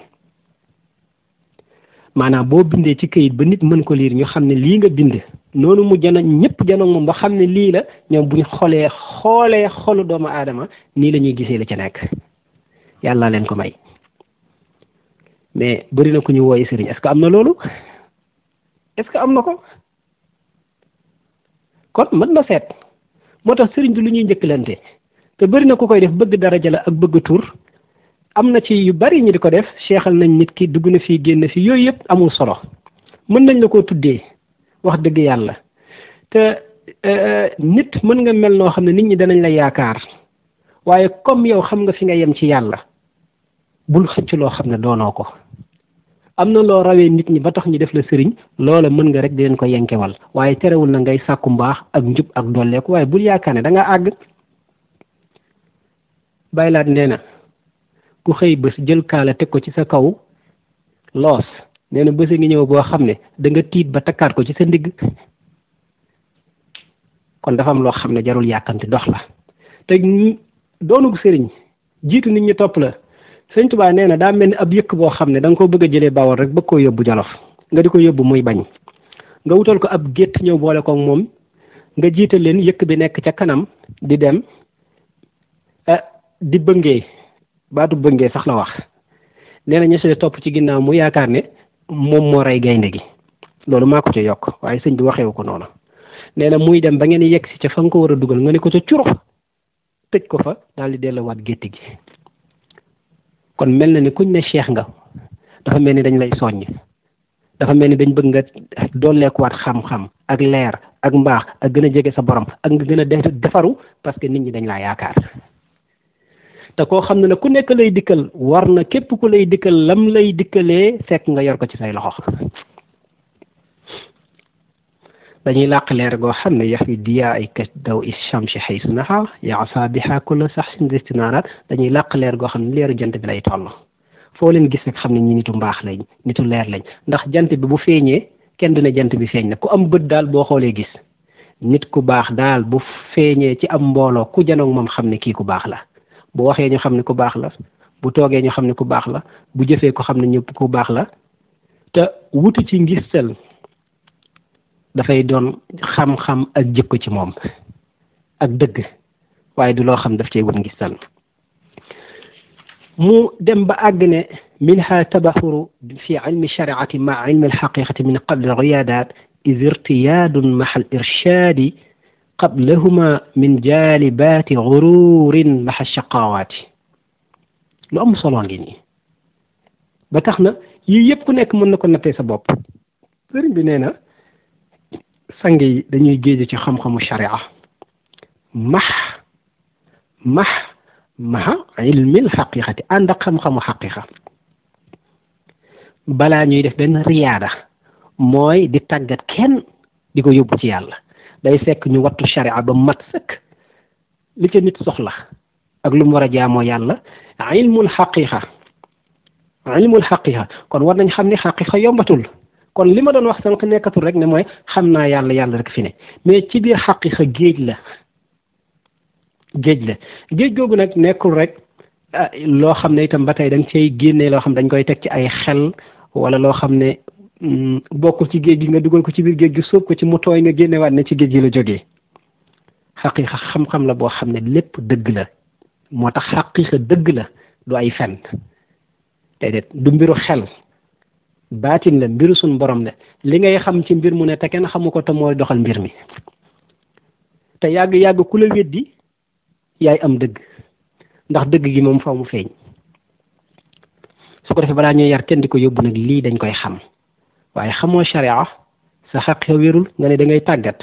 maanaam boo bindee ci këyit ba nit mën ko liir ñu xam ne lii nga bind noonu mu jano ñëpp janoog moom ba xam ne lii la ñoom buñ xoolee xolu doomu aadama nii la ñuy gisee la ca nekk yàlla leen ko may mais bëri na ku ñu wooye sëriñ est-ce que am na loolu est-ce que am na ko kon mën na seet moo tax sëriñ bi lu ñuy njëkkalante te bëri na ku koy def bëgg daraja la ak bëgg tur am na ci yu bari ñu di ko def seexal nañ nit ki dugg na fii génn fii yooyu yëpp amul solo mën nañ la koo tuddee wax dëgg yàlla te nit mën nga mel noo xam ne nit ñi danañ la yaakaar waaye comme yow xam nga fi nga yem ci yàlla bul xëcc loo xam ne doonoo ko am na loo rawee nit ñi ba tax ñu def la sëriñ loola mën nga rek di leen ko yenkewal waaye terewul na ngay sàkku mbaax ak njub ak dolleeku waaye bul yaakaar ne da nga àgg bàyyilaat nee na ku xëy bés jël kaala teg ko ci sa kaw loos nee na bés a ngi ñëw boo xam ne da nga tiit ba takkaat ko ci sa ndigg kon dafa am loo xam ne jarul yàkkamti dox la te doonug sëriñ jiitu nit ñi topp la sëñ Tuubaa nee na daa mel ni ab yëkk boo xam ne da nga ko bëgg a jëlee Bawol rek bëgg koo yóbbu Jolof nga di ko yóbbu muy bañ nga wutal ko ab gétt ñëw boole ko moom nga jiital leen yëkk bi nekk ca kanam di dem di bëngee baatu bëngee sax la wax nee na ña topp ci ginnaaw mu yaakaar ne moom moo rey gaynde gi loolu maa ko ca yokk waaye sëñ bi waxewu ko noonu nee na muy dem ba ngeen yegg si ca fa nga ko war a dugal nga ne ko ca curux tëj ko fa daal di delluwaat gétt gi kon mel na ni kuñ ne cheikh nga dafa mel ni dañ lay soññ dafa mel ni dañ bëgg nga dolleekuwaat xam-xam ak leer ak mbaax ak gën a jege sa borom ak nga gën a defaru parce que nit ñi dañ laa yaakaar te koo xam ne ne ku nekk lay dikkal war na képp ku lay dikkal lam lay dikkalee fekk nga yor ko ci say loxo dañuy làq leer goo xam ne yax wi diyaa ay ka daw is chamsi xaysu naha yaasa biha kulla saxsin destinaaraat dañuy làq leer goo xam ne leeru jant bi lay toll foo leen gis rek xam ne ñi nitu mbaax lañ nitu leer lañ ndax jant bi bu feeñee kenn du ne jant bi feeñ na ku am bët daal boo xoolee gis nit ku baax daal bu feeñee ci am mbooloo ku janoog moom xam ne kii ku baax la bu waxee ñu xam ne ku baax la bu toogee ñu xam ne ku baax la bu jëfee ko xam ne ñëpp ku baax la te wutu ci ngistal dafay doon xam-xam ak jikko ci moom ak dëgg waaye du loo xam daf cay wut ngistal mu dem ba àgg ne minha tabaxuru fi ilmi shariati ma ilmi alxaqiqati min qadri riyadat إذ ارتياد مع الإرشاد قبلهما من جالبات غرور مع الشقاوات lu am solo ngi nii ba tax na yii yëpp ku nekk mën na ko nattee sa bopp sëriñ bi nee na sang yi dañuy géeje ci xam-xamu sharia max ilmil xaqiqati ànd ak xam-xamu xaqiqa balaa ñuy def benn riyaada mooy di tàggat kenn di ko yóbbu ci yàlla day fekk ñu wattu sharia ba mat sëkk li ca nit soxla ak lu mu war a jaamoo yàlla ilmul xaqiqa kon war nañ xam ne xaqiqa yombatul kon li ma doon wax sànq nekkatul rek ne mooy xam naa yàlla rek fi ne mais ci biir xaqiqa géej googu nag nekkul rek loo xam ne itam ba tey da nga cay génnee loo xam dañ koy teg ci ay xel wala loo xam ne bokkul ci géej gi nga dugal ko ci biir géej gi sóob ko ci mu tooy nga génnewaat ne ci géej gi la jógee xaqiqa xam-xam la boo xam ne lépp dëgg la moo tax xaqiqa dëgg la du ay fen déedéet du mbiru xel baatin la mbiru suñ borom la li ngay xam ci mbir mu ne te kenn xamu ko te mooy doxal mbir mi te yàgg-yàgg ku la weddi yaay am dëgg ndax dëgg gi moom faw mu feeñ su ko defee balaa ñuy yar kenn di ko yóbbu nag lii dañ koy xam waaye xamoo sharia sa xaqiqa wérul nga ne da ngay tàggat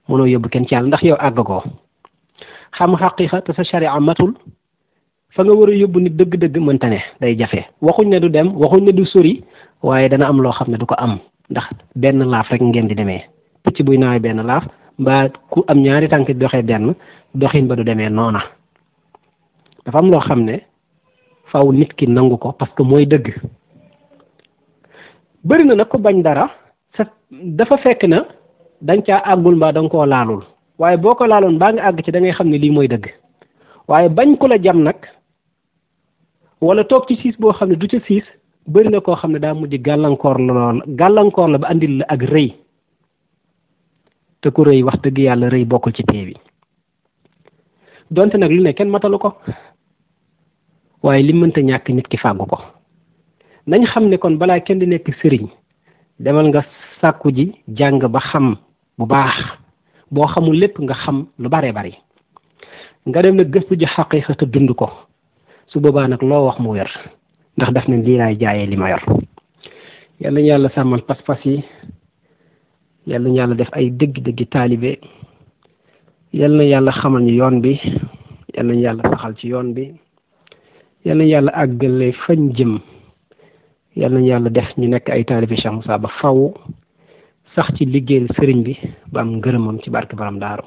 mënoo yóbbu kenn ci yàlla ndax yow àggagoo xam xaqiqa te sa sharia matul fa nga war a yóbbu nit dëgg-dëgg mënta ne day jafe waxuñ ne du dem waxuñ ne du sori waaye dana am loo xam ne du ko am ndax benn laaf rek ngeen di demee picc buy naawee benn laaf mbaa ku am ñaari tànk di doxee benn doxin ba du demee noona dafa am loo xam ne faw nit ki nangu ko parce que mooy dëgg bëri na nag ko bañ dara sa dafa fekk na dañ caa àggul mbaa danga koo laalul waaye boo ko laaloon baa nga àgg ci da ngay xam ne lii mooy dëgg waaye bañ ku la jam nag wala toog ci siis boo xam ne du ca siis bëri na koo xam ne daa mujj gàllankoor la ba andil la ak rëy te ku rëy wax dëgg yàlla rëy bokkul ci pee bi donte nag lu ne kenn matalu ko waaye li mënta ñàkk nit ki fàggu ko nañ xam ne kon balaa kenn di nekk sëriñ demal nga sàkku ji jàng ba xam bu baax boo xamul lépp nga xam lu bare bari nga dem nag gëstu ji xaqiiqa te dund ko su boobaa nag loo wax mu wér ndax daf ne lii laay jaayee li ma yor yal nañu yàlla sàmmal pas-pas yi yal nañu yàlla def ay dëgg-dëggi taalibe yal na yàlla xamal ñu yoon bi yal nañu yàlla saxal ci yoon bi yal nañu yàlla àggale fañ jëm yal nañu yàlla def ñu nekk ay taalibe Cheikh Moussa ba faw sax ci liggéeyal sëriñ bi ba am ngërëmam ci barke Borom Daaru